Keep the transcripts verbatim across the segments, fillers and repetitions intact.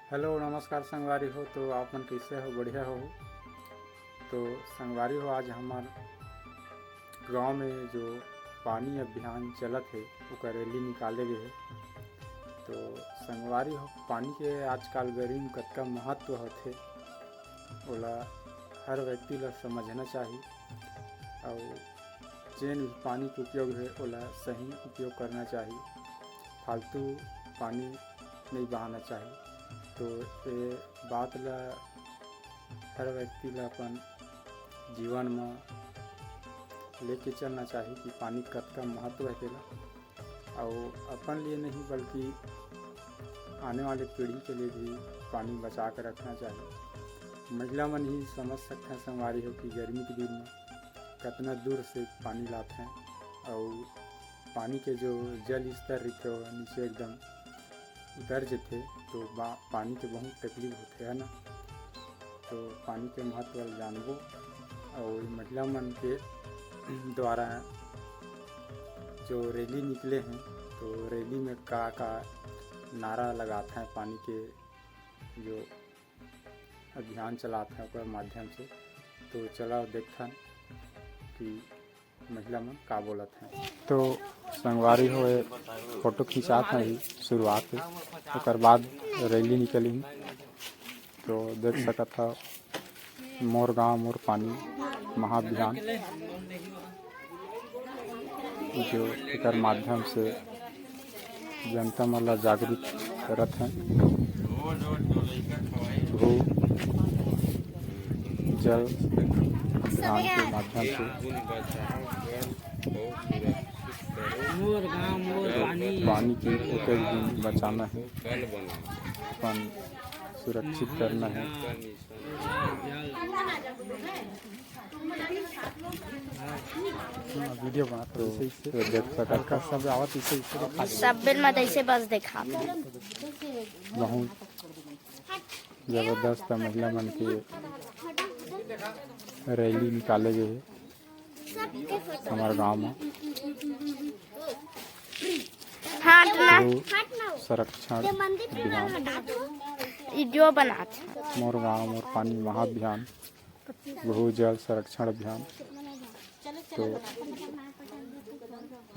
Hello, नमस्कार संगवारी हो। तो आप मन कैसे हो? बढ़िया हो? तो संगवारी हो, आज हमार गांव में जो पानी अभियान चलत हे, ओकर रैली निकाले गए हे। तो संगवारी हो, पानी के आजकल गर्मी में कतका महत्व होथे, ओला हर व्यक्ति ला समझना चाही। अउ जेन भी पानी के उपयोग हे, ओला सही उपयोग करना चाही। फालतू पानी नहीं बहाना चाही। तो ये बात ला हर व्यक्ति ला अपन जीवन म लेके चलना चाही कि पानी कतका महत्व हे तेला, अउ अपन लिए नहीं बल्कि आने वाले पीढ़ी के लिए भी पानी बचा के रखना चाही। महिला मन ही समझ सकथे संगवारी हो कि गर्मी के दिन में कतना दूर से पानी लाथे, अउ पानी के जो जल स्तर रहिथे, वो नीचे एकदम उतर जथे, तो बा-, पानी के बहुत तकलीफ होथे, है ना। तो पानी के महत्व ल जानबो, अउ महिला मन के द्वारा जो रैली निकले हैं, तो रैली में का का नारा लगात हैं, पानी के जो अभियान चलात हैं, ओकर माध्यम से। तो चला देखथन कि महिला मन का बोलत हैं। तो संगवारी हो, ये फोटो खिंचात हैं ही शुरुआत से, ओकर बाद रैली निकली। तो देख सकत हो, मोर गांव मोर पानी महाअभियान, जो एकर माध्यम से जनता मन ला जागरूक करत हैं। भू जल अभियान के माध्यम से मोर गांव मोर पानी। पानी के एक एक बूंद बचाना है, अपन सुरक्षित करना है। हाँ, वीडियो बनात तो हो, इसे, इसे। तो देख सकत हो। सब आवत इसे, इसे दिखा दे। सब बेर में तैसे बस देखा। बहुत जबरदस्त महिला मन के रैली निकाले गए हे हमारे गांव में। हट ना। गौ संरक्षण अभियान। वीडियो बनात हे। मोर गांव मोर पानी महाअभियान, गौ जल संरक्षण अभियान। तो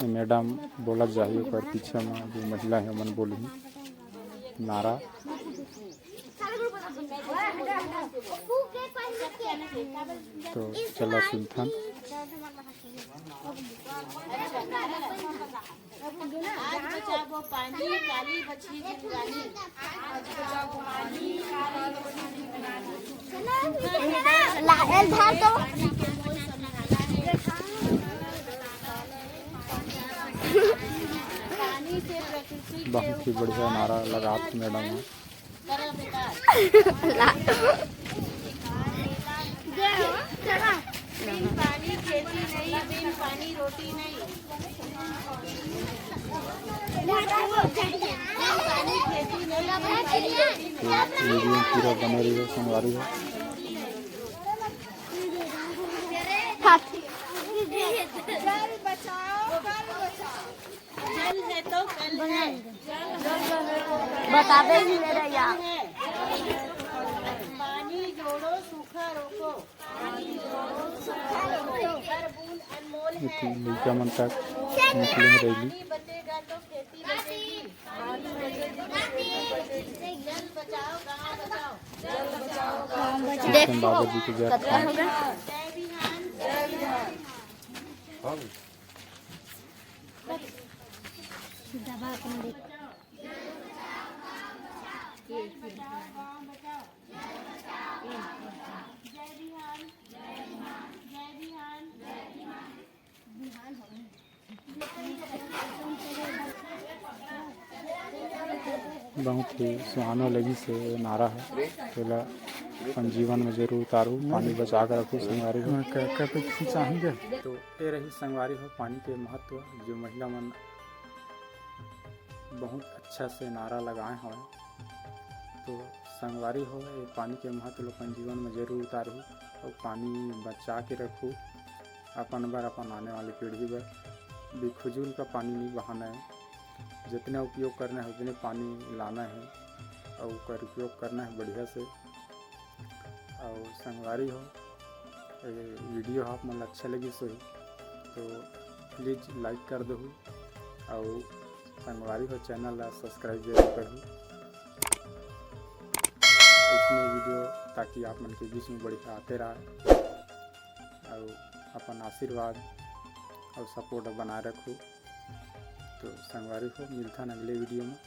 ये मैडम बोलत जाही, ओकर पीछे में जो महिला हे, ओमन बोलही नारा। तो चला सुनथन। आज बचाबो पानी, काली बचही जिंदगानी। ला-, एल धार तो। बहुत ही बढ़िया नारा लगात मैडम हे। बिन पानी खेती नहीं, बिन पानी रोटी नहीं। बिन पानी खेती नहीं, बिन पानी रोटी नहीं। वीडियो पूरा बने रहिए, संगवारी हो। जल बचाओ, कल बचाओ। जल है तो कल है। बता दे ही मेरा यार। पानी जोड़ो, सूखा रोको। हर बूंद अनमोल है। लइका मन तक निकले हे रैली। पानी बचेगा तो खेती बचेगी। जल बचाओ, गाँव बचाओ। देख, बाबा जी के जय। कतका हो गया? जय बिहान, जय बिहान। बहुत ही सुहाना लगिस हे नारा ह। तेला अपन जीवन में जरूर उतारू, पानी बचा के रखू संगवारी हो। हाँ, क-, क-, कुछ चाहेंगे? तो ये रही संगवारी हो पानी के महत्व, जो महिला मन बहुत अच्छा से नारा लगाए हवय। तो संगवारी हो, ये पानी के महत्व ल अपन जीवन में जरूर उतारहू अउ पानी बचा के रखहू अपन बर, अपन आने वाली पीढ़ी बर। बेफजूल का पानी नहीं बहाना है, जितने उपयोग करना है उतने पानी लाना है। अउ ओकर उपयोग करना हे बढ़िया से। अउ संगवारी हो, ये video ह आप मन ला अच्छा लगिस होही तो please like कर दहू, अउ संगवारी हो channel ला subscribe जरूर करहू। इसने video ताकि आप मन के बीच में बढ़िया आते रहा, अउ अपन आशीर्वाद अउ support बनाए रखू। तो संगवारी हो, मिलथन अगले video में।